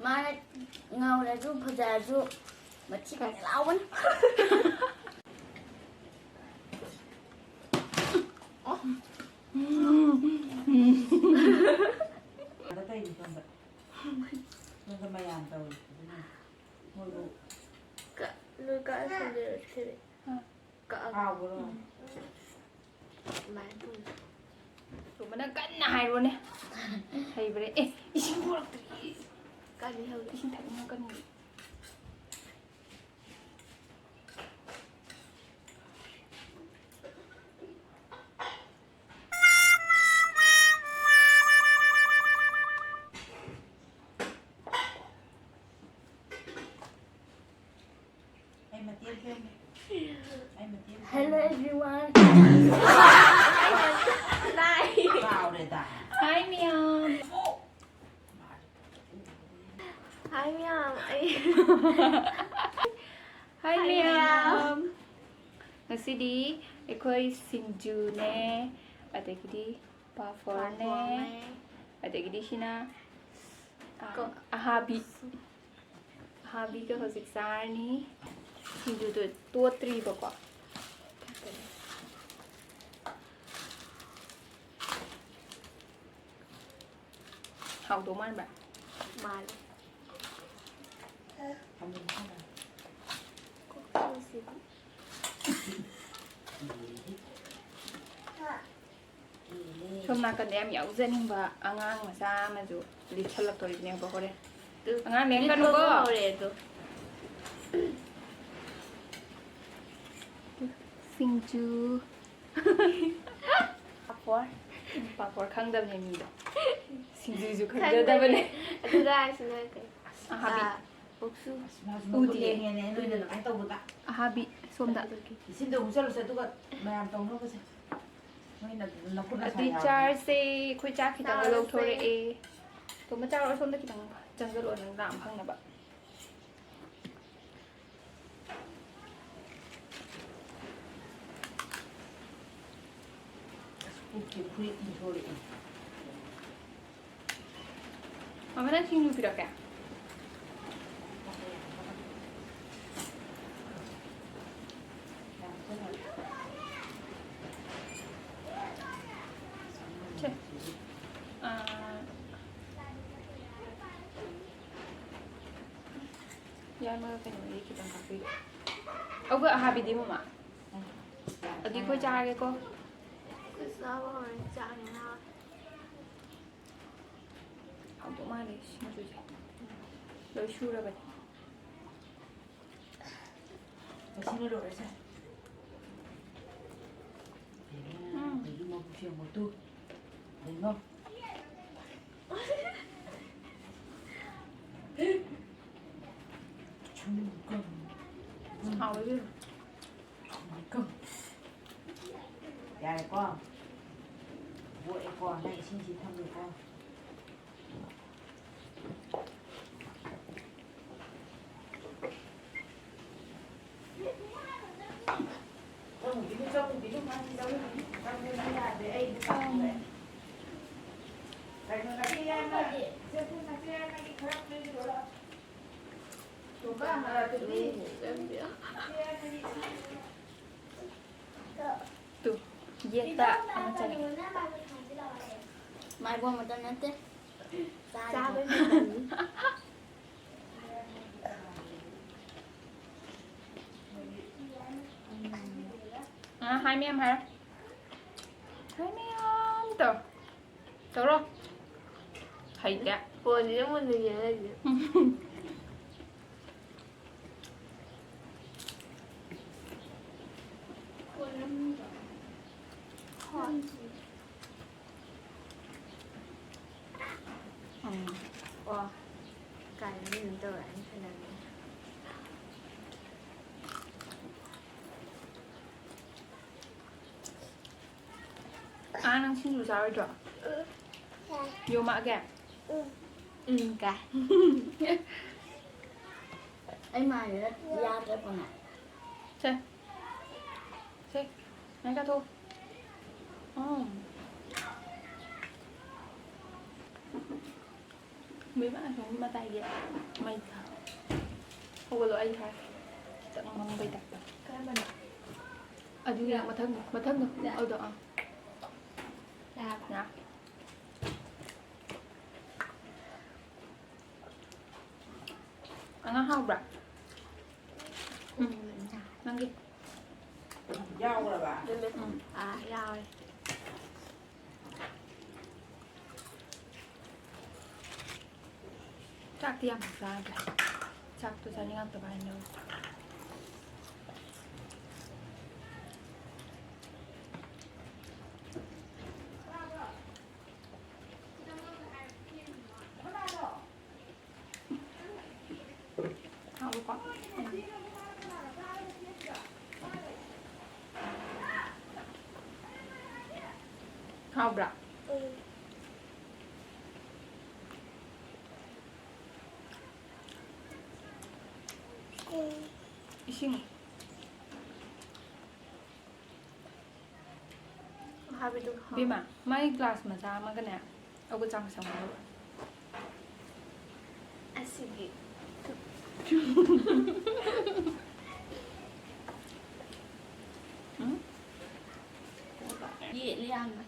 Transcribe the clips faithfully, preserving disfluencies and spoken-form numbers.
ꯃꯥꯅ ꯉꯧꯔꯁꯨ ꯐꯖꯔꯁꯨ ꯃꯊꯤ ꯈꯔ ꯂꯥꯎꯕꯅꯤ꯫ ꯑꯗ ꯇꯩꯅꯤ ꯁꯣꯝꯗ꯫ ꯁꯣꯝꯗ ꯃꯌꯥꯝ ꯇꯧꯔꯤ꯫ ꯑꯗꯨꯅ ꯃꯣꯏꯕꯨ ꯀ-, ꯂꯣꯏ ꯀꯛꯑꯁꯤꯔ ꯁꯤꯗꯤ? ꯀꯛꯑꯒ꯫ ꯍꯥꯎꯕ꯭ꯔꯣ? ꯎꯝ꯫ ꯑꯗꯨꯃꯥꯏꯅ ꯇꯧ꯫ ꯇꯣꯝꯕꯅ ꯀꯟꯅ ꯍꯥꯏꯔꯣꯅꯦ꯫ ꯍꯩꯕ꯭ꯔꯦ꯫ ꯑꯦ, ꯏꯁꯤꯡ ꯄꯨꯔꯛꯇ꯭ꯔꯤ꯫ ꯀꯔꯤ ꯍꯧꯖꯤꯛ? ꯏꯁꯤꯡ ꯊꯛꯅꯤꯡꯉꯛꯀꯅꯤ꯫ ꯑꯩ ꯃꯇꯦꯡ ꯄꯥꯡꯒꯦ꯫ ꯑꯩ ꯃꯇꯦꯡ ꯄꯥꯡꯒꯦ꯫ Hello everyone. ꯀꯥꯎꯔꯦꯗ꯫ Hi ꯃꯌꯥꯝ꯫ Hi ꯃꯌꯥꯝ꯫ ꯑꯩ Hi ꯃꯌꯥꯝ꯫ ꯉꯁꯤꯗꯤ ꯑꯩꯈꯣꯏ ꯁꯤꯡꯖꯨꯅꯦ, ꯑꯗꯒꯤꯗꯤ ꯄꯥꯐꯣꯔꯅꯦ, ꯄꯥꯐꯣꯔꯅꯦ꯫ ꯑꯗꯒꯤꯗꯤ ꯁꯤꯅ, ꯑ, ꯀꯣ-, ꯑꯍꯥꯕꯤ꯫ ꯑꯍꯥꯕꯤꯒ ꯍꯧꯖꯤꯛ ꯆꯥꯔꯅꯤ꯫ ꯁꯤꯡꯖꯨꯗꯣ ꯇꯣꯠꯇ꯭ꯔꯤꯕꯀꯣ꯫ ꯍꯥꯎꯗꯧ ꯃꯥꯟꯕ꯭ꯔꯥ? ꯃꯥꯜꯂꯦ꯫ ꯀꯣꯛꯆꯤꯡꯁꯤꯗꯤ꯫ ꯁꯣꯝ ꯅꯥꯀꯟꯗ ꯌꯥꯝ ꯌꯥꯎꯖꯅꯤꯡꯕ ꯑꯉꯥꯡ ꯃꯆꯥ ꯑꯃꯁꯨ ꯂꯤꯠꯁꯜꯂꯛꯇꯣꯔꯤꯕꯅꯦꯕ ꯍꯣꯔꯦꯟ꯫ ꯑꯗꯨ ꯑꯉꯥꯡ ꯃꯌꯥꯝ ꯂꯤꯠꯄꯕꯨ ꯀꯟꯅꯨꯀꯣ꯫ ꯍꯧꯔꯦ ꯑꯗꯣ꯫ ꯁꯤꯡꯖꯨ꯫ ꯄꯥꯐꯣꯔ꯫ ꯄꯥꯐꯣꯔ ꯈꯪꯗꯕꯅꯦ ꯃꯤꯗꯣ꯫ ꯁꯤꯡꯖꯨꯁꯨ ꯈꯪꯖꯗꯕꯅꯦ꯫ ꯈꯪꯗꯕꯅꯦ꯫ ꯑꯗꯨꯒ ꯁꯤꯅ ꯀꯩ? ꯑꯍꯥꯕꯤ꯫ ꯑꯥ, ꯃꯨꯛꯁꯨ꯫ ꯑꯁ, ꯃꯥꯁꯨ ꯃꯈꯨꯠ ꯎꯗꯤꯌꯦ꯫ ꯂꯦꯡꯉꯦꯅꯦ, ꯅꯣꯏꯅ ꯑꯗꯨꯃꯥꯏꯅ ꯇꯧꯕꯗ꯫ ꯑꯍꯥꯕꯤ ꯁꯣꯝꯗ꯫ ꯏꯁꯤꯡꯗꯣ ꯑꯃꯨꯛ ꯆꯠꯂꯨꯁꯦ, ꯑꯗꯨꯒ ꯃꯌꯥꯝ ꯇꯧꯅꯕꯁꯦ꯫ ꯅꯣꯏꯅ ꯑꯗꯨꯝ ꯅꯈꯨꯠ ꯅꯁꯥ ꯑꯗꯨꯗꯤ ꯌꯥꯎꯔꯗꯤ꯫ ꯆꯥꯔꯁꯦ, ꯑꯩꯈꯣꯏ ꯆꯥꯛ ꯈꯤꯇꯪ ꯆꯥꯔꯁꯦ꯫ ꯂꯧꯊꯣꯔꯛꯑꯦ꯫ ꯇꯣꯝꯕ ꯆꯥꯔꯣ, ꯁꯣꯝꯗ ꯈꯤꯇꯪ ꯆꯪꯁꯤꯜꯂꯛꯑꯣ, ꯅꯪ ꯂꯥꯝ ꯐꯪꯅꯕ꯫ ꯑꯁ, ꯄꯨꯛꯁꯦ ꯐꯨꯔꯤꯠ ꯏꯟꯊꯣꯔꯛꯑꯦ꯫ ꯃꯃꯥ, ꯅꯪ ꯁꯤꯡꯖꯨ ꯄꯤꯔꯛꯀꯦ? ꯌꯥꯏꯃꯒ ꯀꯩꯅꯣꯒꯤ ꯈꯤꯇꯪ ꯀꯥꯞꯄꯤꯔꯣ꯫ ꯑꯗꯨꯒ ꯑꯍꯥꯕꯤꯗꯤ ꯃꯃꯥ? ꯑꯗꯨꯗꯤ ꯑꯩꯈꯣꯏ ꯆꯥꯔꯒꯦꯀꯣ꯫ ꯑꯩꯈꯣꯏ ꯆꯥꯕ ꯍꯧꯔꯦ, ꯆꯥꯛ ꯉꯥꯏꯍꯥꯛ꯫ ꯍꯥꯎꯗꯧ ꯃꯥꯜꯂꯦ ꯁꯤꯡꯖꯨꯁꯦ꯫ ꯂꯣꯏ ꯁꯨꯔꯕꯅꯤ꯫ ꯉꯁꯤꯅ ꯂꯣꯏꯔꯁꯦ꯫ ꯎꯝ꯫ ꯑꯗꯒꯤ ꯃꯕꯨꯛꯁꯦ ꯑꯃꯨꯛ ꯇꯨ꯫ ꯀꯩꯅꯣ? ꯁꯨꯝ ꯀꯪ-, ꯍꯥꯎꯋꯦ ꯏꯕꯦꯝꯃ꯫ ꯁꯨꯝ ꯀꯪ-, ꯌꯥꯔꯦꯀꯣ? ꯕꯣꯛꯑꯦꯀꯣ? ꯅꯪ ꯏꯁꯤꯡꯁꯤ ꯊꯝꯒꯦꯀꯣ? ꯇꯨ, ꯌꯦꯠꯇ ꯑꯃ ꯆꯪꯉꯦ꯫ ꯃꯥꯏꯕꯣꯝ ꯃꯇꯝ ꯅꯠꯇꯦ꯫ ꯆꯥꯕꯩ ꯃꯇꯝꯅꯤ꯫ ꯑ, ꯍꯥꯏ ꯃꯌꯥꯝ ꯍꯥꯏꯔꯣ꯫ ꯍꯥꯏ ꯃꯌꯥꯝ ꯇꯧ꯫ ꯇꯧꯔꯣ꯫ ꯍꯩꯇꯦ꯫ ꯐꯣꯟꯁꯤꯗ ꯃꯨꯟꯅ ꯌꯦꯡꯉ ꯂꯩꯁꯦ꯫ ꯍꯣꯏ꯫ ꯎꯝ꯫ ꯑꯣ꯫ ꯀꯥꯏꯗ ꯃꯤꯅ ꯇꯧꯔꯛꯑꯅꯤ ꯈꯜꯂꯝꯃꯦ꯫ ꯑꯥ, ꯅꯪ ꯁꯤꯡꯖꯨ ꯆꯥꯔꯣꯏꯗ꯭ꯔꯣ? ꯌꯣꯝꯃꯛꯑꯒꯦ? ꯎꯝ, ꯀꯥꯏ꯫ ꯑꯩ ꯃꯥꯏꯁꯤꯗ ꯌꯥꯗ꯭ꯔꯦ ꯀꯣꯟꯅ꯫ ꯁꯦ꯫ ꯁꯦ꯫ ꯅꯪ ꯆꯥꯊꯣꯛꯑꯣ꯫ ꯎꯝ꯫ ꯕꯦꯝꯃ, ꯑꯁꯣꯝꯒꯤ ꯃꯇꯥꯏꯒꯤ ꯃꯩ ꯊꯥ-, ꯍꯧꯒꯠꯂꯣ, ꯑꯩ ꯍꯥꯏ꯫ ꯈꯤꯇꯪ ꯃꯝꯕꯩ ꯇꯥꯏꯞꯇ꯫ ꯀꯔꯝꯕꯅꯣ? ꯑꯗꯨꯒꯤ ꯃꯊꯪꯗꯣ, ꯃꯊꯪꯗꯣ꯫ ꯁꯤꯗ? ꯑꯗꯨꯗꯣ, ꯑꯥ꯫ ꯌꯥꯔꯕ? ꯌꯥ꯫ ꯑꯉꯥꯡ ꯍꯥꯎꯕ꯭ꯔꯥ? ꯎꯝ꯫ ꯅꯪꯒꯤ? ꯌꯥꯎꯈ꯭ꯔꯕ? ꯎꯝ꯫ ꯑꯥ, ꯌꯥꯎꯔꯦ꯫ ꯆꯥꯛꯇꯤ ꯌꯥꯝ ꯆꯥꯗ꯭ꯔꯦ꯫ ꯆꯥꯛꯇꯣ ꯆꯥꯅꯤꯡꯉꯛꯇꯕ ꯍꯥꯏꯅ꯫ ꯍꯥꯎꯕ꯭ꯔꯥ? ꯏꯁꯤꯡ꯫ ꯍꯥꯏꯕꯗꯨ ꯍꯥꯎ꯫ ꯕꯦꯝꯃ, ꯃꯥꯏ ꯒ꯭ꯂꯥꯁ ꯃꯆꯥ ꯑꯃꯒꯅꯦ, ꯑꯗꯨꯒ ꯆꯥꯃꯁ ꯑꯃꯒ꯫ ꯑꯁꯤꯒꯤ꯫ ꯎꯝ? ꯌꯦꯠꯂꯦ ꯌꯥꯝꯅ꯫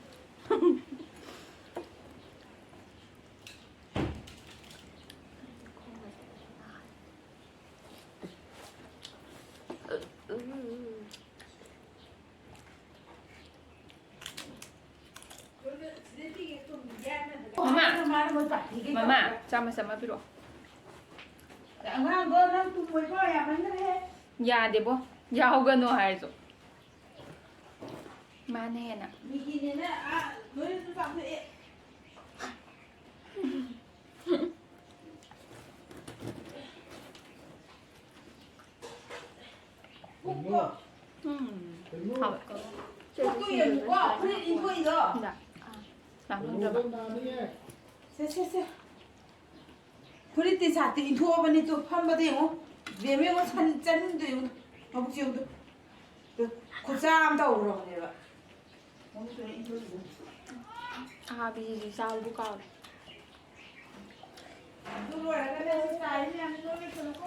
ꯃꯃꯥ, ꯃꯃꯥ, ꯆꯥꯃꯁ ꯑꯃ ꯄꯤꯔꯛꯑꯣ꯫ ꯑꯉꯥꯡꯗꯣ ꯅꯪ ꯇꯨꯝꯃꯣꯏꯀꯣ, ꯌꯥꯝꯃꯟꯈ꯭ꯔꯦ꯫ ꯌꯥꯗꯦꯕꯣ, ꯌꯥꯎꯒꯅꯣ ꯍꯥꯏꯔꯁꯨ꯫ ꯃꯥꯅ ꯍꯦꯟꯅ꯫ ꯃꯤꯒꯤꯅꯦꯅ, ꯑꯥ, ꯂꯣꯏꯅꯁꯨ ꯆꯥꯊꯣꯛꯑꯦ꯫ ꯀꯨꯞꯄꯣ꯫ ꯎꯝ꯫ ꯍꯥꯎꯋꯦ꯫ ꯀꯨꯞꯄꯣ ꯌꯦꯡꯉꯨꯀꯣ, ꯐꯨꯔꯤꯠ ꯏꯟꯊꯣꯛꯏꯗꯣ꯫ ꯏꯟꯗ꯫ ꯂꯥꯛꯂꯝꯗ꯭ꯔꯕ? ꯁꯦ, ꯁꯦ, ꯁꯦ꯫ ꯐꯨꯔꯤꯠ ꯇꯤ ꯁꯥꯔꯠꯇꯤ ꯏꯟꯊꯣꯛꯑꯕꯅꯤ ꯇꯨ, ꯐꯝꯕꯗ ꯌꯦꯡꯉꯨ꯫ ꯕꯦꯝꯃ ꯌꯦꯡꯉꯨ, ꯁꯟ ꯆꯠꯅꯤꯡꯗꯣ ꯌꯦꯡꯉꯨ꯫ ꯃꯕꯨꯛ ꯆꯦꯡꯗꯣ꯫ ꯇꯨ, ꯈꯨꯠꯆꯥ ꯑꯃ ꯇꯧꯈ꯭ꯔꯕꯅꯦꯕ꯫ ꯃꯕꯨꯛꯇꯨꯅ ꯏꯟꯊꯣꯛꯏꯗꯣ꯫ ꯑꯍꯥꯕꯤꯁꯤꯁꯨ ꯆꯥꯕꯕꯨ ꯀꯥꯎꯔꯦ꯫ ꯑꯗꯨ ꯂꯣꯏꯔꯒꯅꯦ ꯁꯤ ꯆꯥꯔꯤ ꯃꯌꯥꯝꯁꯤ ꯂꯣꯏ ꯂꯣꯏꯁꯜꯂꯨꯀꯣ꯫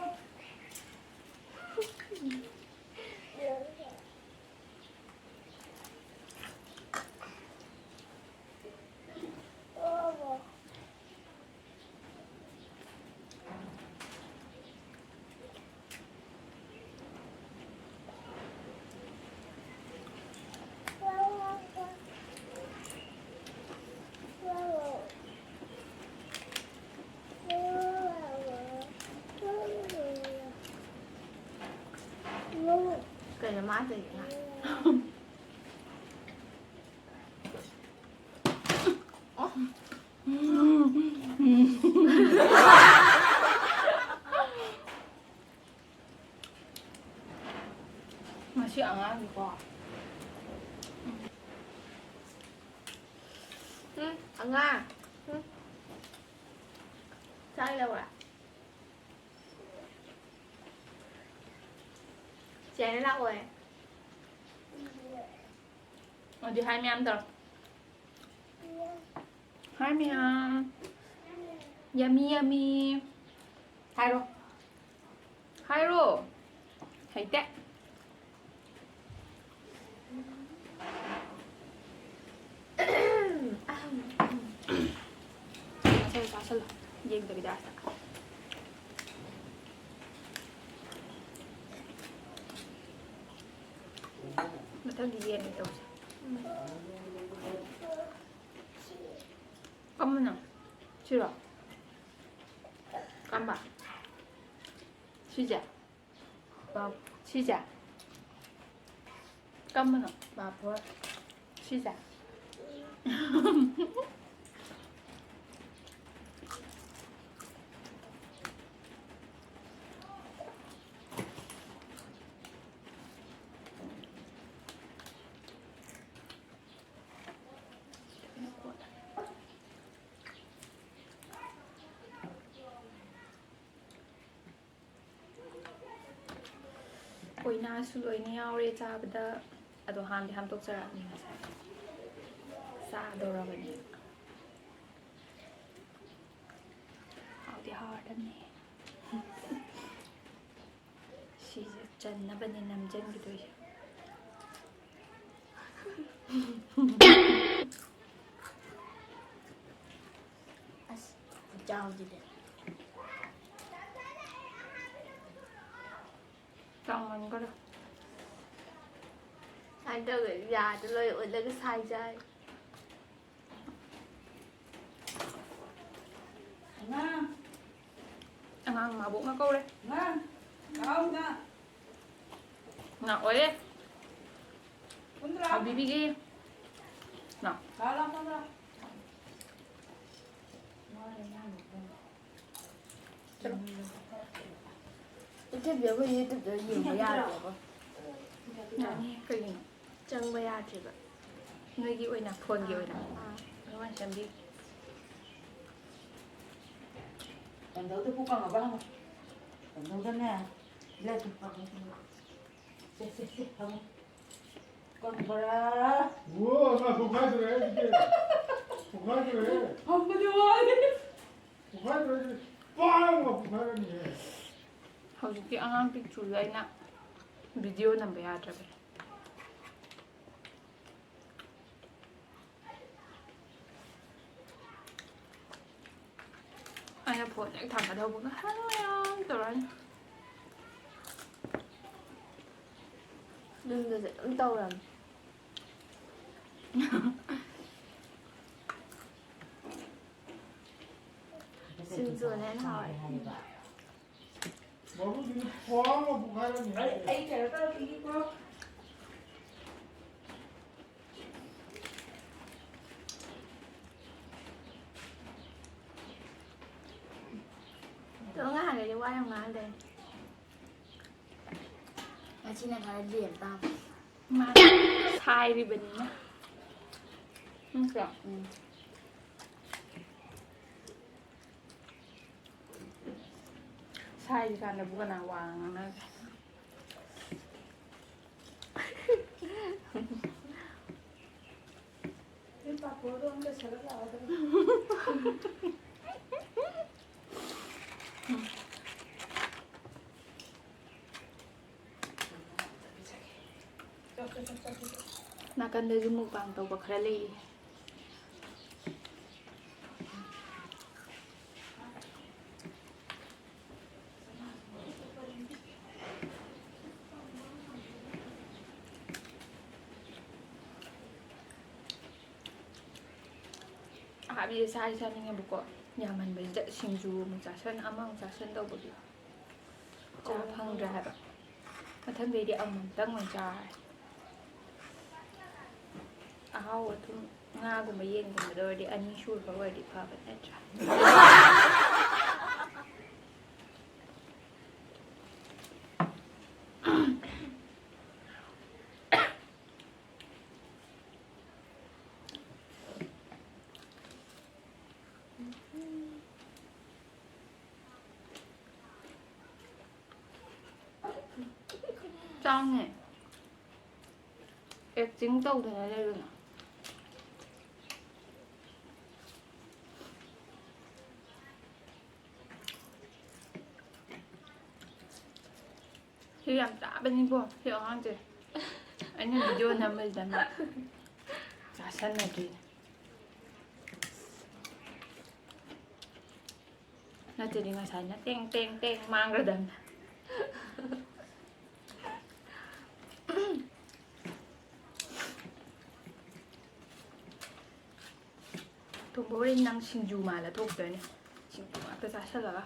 ꯀꯩꯅꯣ ꯃꯥ ꯇꯧꯔꯤꯁꯤꯅ? ꯉꯁꯤ ꯑꯉꯥꯡꯒꯤꯀꯣ꯫ ꯎꯝ, ꯑꯉꯥꯡ꯫ ꯎꯝ꯫ ꯆꯥꯛ ꯂꯧꯔ? ꯆꯦꯅ ꯂꯥꯛꯑꯣꯏ꯫ ꯑꯗꯨꯗꯤ ꯍꯥꯏ ꯃꯌꯥꯝ ꯇꯧꯔꯣ꯫ ꯍꯥꯏ ꯃꯌꯥꯝ꯫ ꯌꯝꯃꯤ ꯌꯝꯃꯤ꯫ ꯍꯥꯏꯔꯣ꯫ ꯍꯥꯏꯔꯣ꯫ ꯍꯩꯇꯦ꯫ ꯆꯥꯁꯜꯂꯣ, ꯆꯥꯁꯜꯂꯣ꯫ ꯌꯦꯡꯗꯕꯤꯗ ꯑꯁꯇ꯫ ꯃꯊꯪꯗꯤ ꯌꯦꯟ ꯑꯣꯏꯅ ꯇꯧꯁꯦ꯫ ꯀꯝꯕꯅꯣ? ꯁꯤꯔꯣ? ꯀꯝꯕ? ꯁꯤꯁꯦ? ꯁꯤꯁꯦ? ꯀꯝꯕꯅꯣ? ꯄꯥꯐꯣꯔ꯫ ꯁꯤꯁꯦ? ꯀꯣꯏꯅꯥꯁꯨ ꯂꯣꯏꯅ ꯌꯥꯎꯔꯦ ꯆꯥꯕꯗ꯫ ꯑꯗꯣ ꯍꯥꯝꯗꯤ ꯍꯥꯝꯗꯣꯛꯆꯔꯛꯑꯅꯤ ꯉꯁꯥꯏ꯫ ꯆꯥꯗꯧꯔꯕꯅꯤ꯫ ꯍꯥꯎꯗꯤ ꯍꯥꯎꯔꯗꯕꯅꯤ꯫ ꯁꯤꯁꯦ ꯆꯟꯅꯕꯅꯦ ꯅꯝꯖꯟꯈꯤꯗꯣꯏꯁꯦ꯫ ꯑꯁ, ꯈꯨꯆꯥꯎꯁꯤꯗꯤ꯫ ꯆꯥꯎꯃꯟꯈꯔꯦ꯫ ꯁꯨꯃꯥꯏꯅ ꯇꯧꯗꯅ ꯌꯥꯗ ꯂꯣꯏ ꯑꯣꯠꯂꯒ ꯁꯥꯏꯖꯥꯏ꯫ ꯑꯉꯥꯡ꯫ ꯑꯉꯥꯡ ꯃꯥꯕꯣꯛꯅ ꯀꯧꯔꯦ꯫ ꯑꯉꯥꯡ, ꯂꯥꯛꯑꯣ ꯏꯃꯥ꯫ ꯉꯥ ꯑꯣꯏꯔꯦ꯫ ꯍꯥꯎꯕꯤꯕꯤꯒꯦ꯫ ꯉꯥ꯫ ꯆꯠꯂꯣ꯫ ꯏꯆꯦꯕꯤ, ꯑꯩꯈꯣꯏ YouTube-ꯇ ꯌꯦꯡꯕ ꯌꯥꯗ꯭ꯔꯕꯣ? ꯌꯥꯅꯤ, ꯀꯩꯒꯤꯅꯣ? ꯆꯪꯕ ꯌꯥꯗ꯭ꯔꯤꯕ꯫ ꯅꯣꯏꯒꯤ ꯑꯣꯏꯅ, phone-ꯒꯤ ꯑꯣꯏꯅ? ꯑꯥ꯫ ꯑꯗꯨꯃꯥꯏꯅ ꯁꯦꯝꯕꯤ꯫ ꯀꯝꯗꯧꯗ ꯄꯨꯛ ꯀꯪꯉꯕ ꯍꯪꯉꯨ꯫ ꯀꯝꯗꯧꯗꯅꯦ? ꯂꯩ ꯄꯨꯛ ꯀꯪꯉ ꯁꯤꯕꯨ꯫ ꯁꯦ, ꯁꯦ, ꯁꯦ, ꯍꯪꯉꯨ꯫ ꯀꯪꯕ꯭ꯔꯥ? ꯑꯣ, ꯃꯥ ꯄꯣꯛꯈꯥꯏꯗꯣꯔꯦ ꯑꯗꯨꯗꯤ꯫ ꯄꯣꯛꯈꯥꯏꯗꯣꯔꯦ꯫ ꯐꯝꯕꯗꯤ ꯋꯥꯔꯦ꯫ ꯄꯣꯛꯈꯥꯏꯗꯣꯔꯦ ꯑꯗꯨꯗꯤ꯫ ꯄꯥꯡ! ꯄꯣꯛꯈꯥꯏꯔꯅꯤꯍꯦ꯫ ꯍꯧꯖꯤꯛꯀꯤ ꯑꯉꯥꯡ ꯄꯤꯛꯇ꯭ꯔꯨꯗꯣ ꯑꯩꯅ video ꯅꯝꯕ ꯌꯥꯗ꯭ꯔꯕꯅꯦ꯫ ꯑꯩꯅ phone ꯍꯦꯛ ꯊꯥꯡꯒꯠꯍꯧꯕꯒ "ꯍꯜꯂꯣ ꯃꯌꯥꯝ" ꯇꯧꯔꯛꯑꯅꯤ꯫ ꯌꯨꯝꯗꯁꯨ ꯑꯗꯨꯝ ꯇꯧꯔꯝꯅꯦ꯫ ꯁꯤꯡꯖꯨꯅ ꯍꯦꯟꯅ ꯍꯥꯎꯔꯦ꯫ ꯃꯔꯨꯗꯨꯗꯤ ꯄꯣꯝ ꯑꯃ ꯄꯣꯈꯥꯏꯔꯅꯤ꯫ ꯑꯩ, ꯑꯩ ꯀꯩꯅꯣ ꯇꯧꯔꯛꯈꯤꯒꯦꯀꯣ꯫ ꯑꯗꯣ ꯉꯍꯥꯟꯈꯩꯗꯤ ꯋꯥ ꯌꯥꯝ ꯉꯥꯡꯗꯦ꯫ ꯉꯁꯤꯅ ꯈꯔ ꯂꯦꯝ ꯇꯥꯕ꯫ ꯃꯥꯅ ꯁꯥꯏꯔꯤꯕꯅꯤꯅ꯫ ꯅꯠꯇ꯭ꯔꯣ? ꯎꯝ꯫ ꯁꯥꯏꯔꯤꯀꯥꯟꯗꯕꯨ ꯀꯅꯥ ꯋꯥ ꯉꯥꯡꯅꯒꯦ? ꯅꯣꯏ ꯄꯥꯐꯣꯔꯗꯣ ꯑꯝꯇ ꯁꯠꯂ ꯂꯥꯛꯑꯣꯗꯅ꯫ ꯅꯥꯀꯟꯗꯁꯨ mukbang ꯇꯧꯕ ꯈꯔ ꯂꯩꯔꯤ꯫ ꯑꯍꯥꯕꯤꯁꯦ ꯆꯥꯗꯤ ꯆꯥꯅꯤꯡꯉꯦꯕꯀꯣ, ꯌꯥꯝꯃꯟꯕꯁꯤꯗ ꯁꯤꯡꯖꯨ ꯑꯃꯨꯛ ꯆꯥꯁꯟ, ꯑꯃꯃꯨꯛ ꯆꯥꯁꯟ ꯇꯧꯕꯒꯤ ꯆꯥ ꯐꯪꯗ꯭ꯔꯦ ꯍꯥꯏꯕ꯫ ꯃꯊꯪꯗꯩꯗꯤ ꯑꯃꯃꯝꯇꯪ ꯑꯣꯏꯅ ꯆꯥꯔꯦ꯫ ꯑꯍꯥꯎꯕ ꯑꯗꯨꯝ ꯉꯥꯒꯨꯝꯕ ꯌꯦꯟꯒꯨꯝꯕꯗ ꯑꯣꯏꯔꯗꯤ ꯑꯅꯤ ꯁꯨꯔꯕ ꯑꯣꯏꯔꯗꯤ ꯐꯕ ꯅꯠꯇ꯭ꯔꯥ? ꯆꯥꯎꯅꯦ꯫ ꯑꯦꯛꯇꯤꯡ ꯇꯧꯗꯅ ꯂꯩꯔꯨꯅꯨ꯫ ꯁꯤ ꯌꯥꯝ ꯆꯥꯕꯅꯤꯀꯣ ꯁꯤ ꯑꯉꯥꯡꯁꯦ꯫ ꯑꯩꯅ ꯚꯤꯗꯤꯑꯣ ꯅꯝꯕꯁꯤꯗ ꯃꯥ ꯆꯥꯁꯟꯅꯗ꯭ꯔꯤꯅꯦ꯫ ꯅꯠꯇ꯭ꯔꯗꯤ ꯉꯁꯥꯏꯅ ꯇꯦꯡ ꯇꯦꯡ ꯇꯦꯡ ꯃꯥꯡꯈ꯭ꯔꯗꯝꯅꯦ꯫ ꯇꯣꯝꯕꯣꯔꯤꯟ, ꯅꯪ ꯁꯤꯡꯖꯨ ꯃꯥꯜꯂ ꯊꯣꯛꯇꯣꯏꯅꯦ꯫ ꯁꯤꯡꯖꯨ ꯉꯥꯛꯇ ꯆꯥꯁꯜꯂꯒ꯫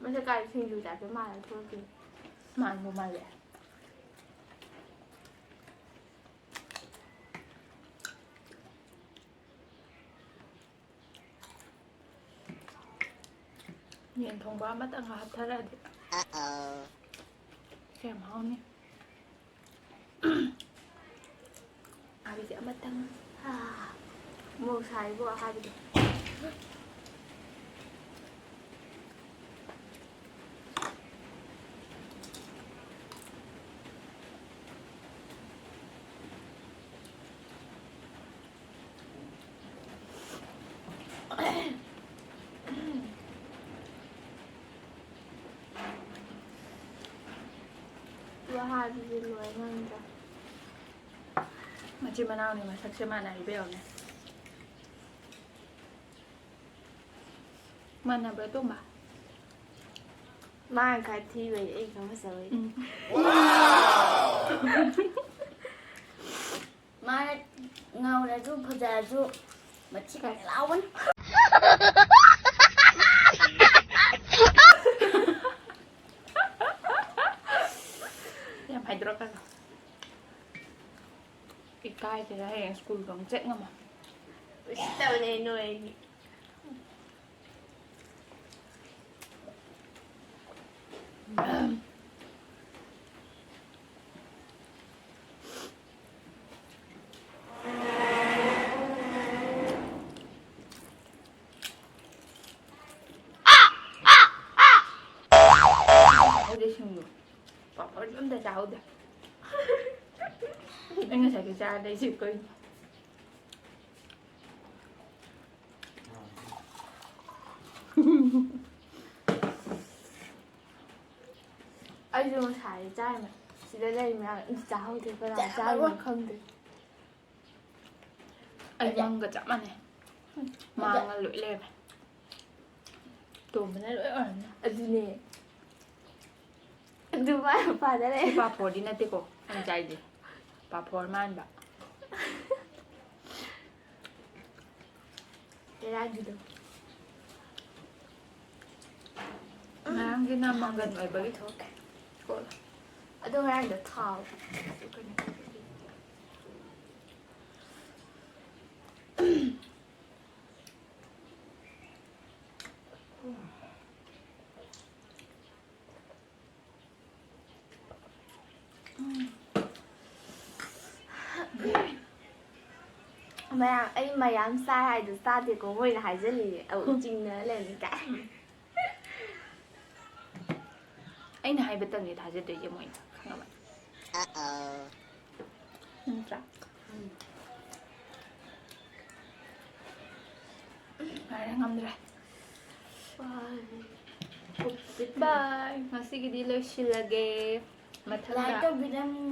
ꯃꯁꯛ ꯀꯥꯏ ꯁꯤꯡꯖꯨ ꯆꯥꯕ ꯃꯥꯜꯂ ꯊꯣꯛꯂꯛꯇꯣꯏꯅꯦ꯫ ꯃꯥꯟꯕꯨ ꯃꯥꯜꯂꯦ꯫ ꯌꯦꯟ ꯊꯣꯡꯕ ꯑꯃꯇꯪꯒ ꯍꯥꯞꯊꯔꯛꯑꯗꯤ ꯀꯌꯥꯝ ꯍꯥꯎꯅꯤ꯫ ꯑꯍꯥꯕꯤꯁꯦ ꯑꯃꯇꯪ꯫ ꯑꯥ, ꯃꯣꯔꯣꯛ ꯁꯥꯏꯕꯣ ꯑꯍꯥꯕꯤꯗꯣ꯫ ꯑꯍꯥꯕꯤꯁꯦ ꯂꯣꯏ ꯉꯝꯗ꯭ꯔꯦ꯫ ꯃꯆꯤꯟ ꯃꯅꯥꯎꯅꯤ, ꯃꯁꯛꯁꯦ ꯃꯥꯟꯅꯔꯤꯕ ꯌꯦꯡꯉꯨꯅꯦ꯫ ꯃꯥꯟꯅꯕ꯭ꯔꯥ, ꯇꯣꯝꯕ? ꯃꯥꯅ ꯈꯔ ꯊꯤꯕꯩ, ꯑꯩ ꯈꯔ ꯐꯖꯕꯩ꯫ ꯎꯝ꯫ ꯃꯥꯅ ꯉꯧꯔꯁꯨ ꯐꯖꯔꯁꯨ ꯃꯆꯤꯟ ꯈꯔ ꯂꯥꯎꯕꯅꯤ꯫ ꯁ꯭ꯀꯨꯜꯒ ꯑꯃꯨꯛ ꯆꯠ ꯉꯝꯃꯣꯏ꯫ ꯎꯁꯤꯠꯇꯕꯅꯦ ꯅꯣꯏ ꯑꯅꯤ꯫ ꯍꯧꯖꯤꯛ ꯁꯤꯡꯗꯣ ꯄꯥꯄꯔꯁꯨ ꯑꯝꯇ ꯆꯥꯍꯧꯗꯦ꯫ ꯑꯩ ꯉꯁꯥꯏꯒꯤ ꯆꯥꯔꯗꯤ ꯑꯩꯁꯦ ꯀꯩꯅꯣ꯫ ꯑꯩꯁꯨ ꯉꯁꯥꯏ ꯆꯥꯔꯝꯃꯦ꯫ ꯁꯤꯗ ꯂꯩꯔꯤ ꯃꯌꯥꯝ ꯑꯝꯇ ꯆꯥꯍꯧꯗꯦ꯫ ꯀꯅꯥ ꯆꯥꯔꯤꯅꯣ ꯈꯪꯗꯦ꯫ ꯑꯩ ꯃꯪꯒ ꯆꯞ ꯃꯥꯟꯅꯩ꯫ ꯃꯥꯡꯉ ꯂꯣꯏ ꯂꯩꯔꯝꯃꯦ꯫ ꯇꯣꯝꯕꯅ ꯂꯣꯏ ꯑꯣꯏꯔꯝꯅꯤ꯫ ꯑꯗꯨꯅꯦ꯫ ꯑꯗꯨ ꯃꯥꯏ ꯃꯄꯥꯗ ꯂꯩ꯫ ꯁꯤ ꯄꯥꯐꯣꯔꯗꯤ ꯅꯠꯇꯦꯀꯣ ꯑꯩꯅ ꯆꯥꯏꯁꯦ꯫ ꯄꯥꯐꯣꯔ ꯃꯥꯟꯕ꯫ ꯉꯔꯥꯡꯒꯤꯗꯣ꯫ ꯉꯔꯥꯡꯒꯤꯅ ꯃꯪꯒꯟ ꯑꯣꯏꯕꯒꯤ ꯊꯣꯛꯀꯦ꯫ ꯑꯗꯣ ꯉꯔꯥꯡꯗꯣ ꯊꯥꯎ꯫ ꯃꯌꯥꯝ ꯑꯩ ꯃꯌꯥꯝ ꯆꯥꯏ ꯍꯥꯏꯗꯣ ꯆꯥꯗꯦꯀꯣ, ꯃꯣꯏꯅ ꯍꯥꯏꯖꯜꯂꯤꯅꯦ꯫ ꯑꯧ, ꯆꯤꯡꯅ ꯂꯩꯔꯝꯃꯤ ꯀꯥꯏ꯫ ꯑꯩꯅ ꯍꯥꯏꯕꯇꯪꯅꯤ ꯊꯥꯖꯗꯣꯏꯁꯦ ꯃꯣꯏꯅ, ꯈꯪꯉꯕ? ꯅꯠꯇ꯭ꯔꯥ? ꯉꯥꯏꯔꯦ, ꯉꯝꯗ꯭ꯔꯦ꯫ ꯕꯥꯏ, ꯉꯁꯤꯒꯤꯗꯤ ꯂꯣꯏꯁꯤꯜꯂꯒꯦ꯫ ꯃꯊꯪꯗ ꯂꯥꯏꯛ ꯇꯧꯕꯤꯔꯝꯃꯨ꯫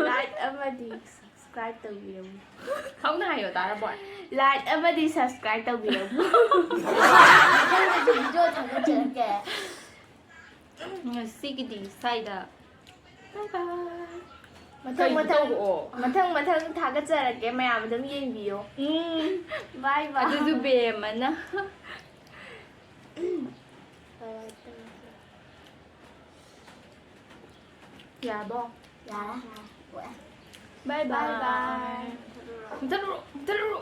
ꯂꯥꯏꯛ ꯑꯃꯗꯤ ꯁꯕꯁꯀ꯭ꯔꯥꯏꯕ ꯇꯧꯕꯤꯔꯝꯃꯨ꯫ ꯍꯧꯅ ꯍꯥꯏꯌꯣ ꯇꯥꯔꯕꯣ? ꯂꯥꯏꯛ ꯑꯃꯗꯤ ꯁꯕꯁꯀ꯭ꯔꯥꯏꯕ ꯇꯧꯕꯤꯔꯝꯃꯨ꯫ ꯃꯊꯪꯗꯁꯨ ꯚꯤꯗꯤꯑꯣ ꯊꯥꯒꯠꯆꯔꯛꯀꯦ꯫ ꯉꯁꯤꯒꯤꯗꯤ ꯁ꯭ꯋꯥꯏꯗ꯫ ꯕꯥꯏ ꯕꯥꯏ꯫ ꯃꯊꯪ ꯀꯩꯅꯣ ꯃꯊꯪ ꯇꯧꯔꯛꯑꯣ꯫ ꯃꯊꯪ ꯃꯊꯪ ꯊꯥꯒꯠꯆꯔꯛꯀꯦ, ꯃꯌꯥꯝ ꯑꯗꯨꯝ ꯌꯦꯡꯕꯤꯌꯣ꯫ ꯎꯝ꯫ ꯕꯥꯏ ꯕꯥꯏ꯫ ꯑꯗꯨꯁꯨ ꯕꯦꯝꯃꯅ꯫ ꯌꯥꯔꯕꯣ? ꯌꯥꯔꯦ꯫ ꯕꯥꯏ ꯕꯥꯏ ꯕꯥꯏ꯫ ꯕꯥꯏ꯫ ꯃꯨꯊꯠꯂꯨꯔꯣ, ꯃꯨꯊꯠꯂꯨꯔꯣ꯫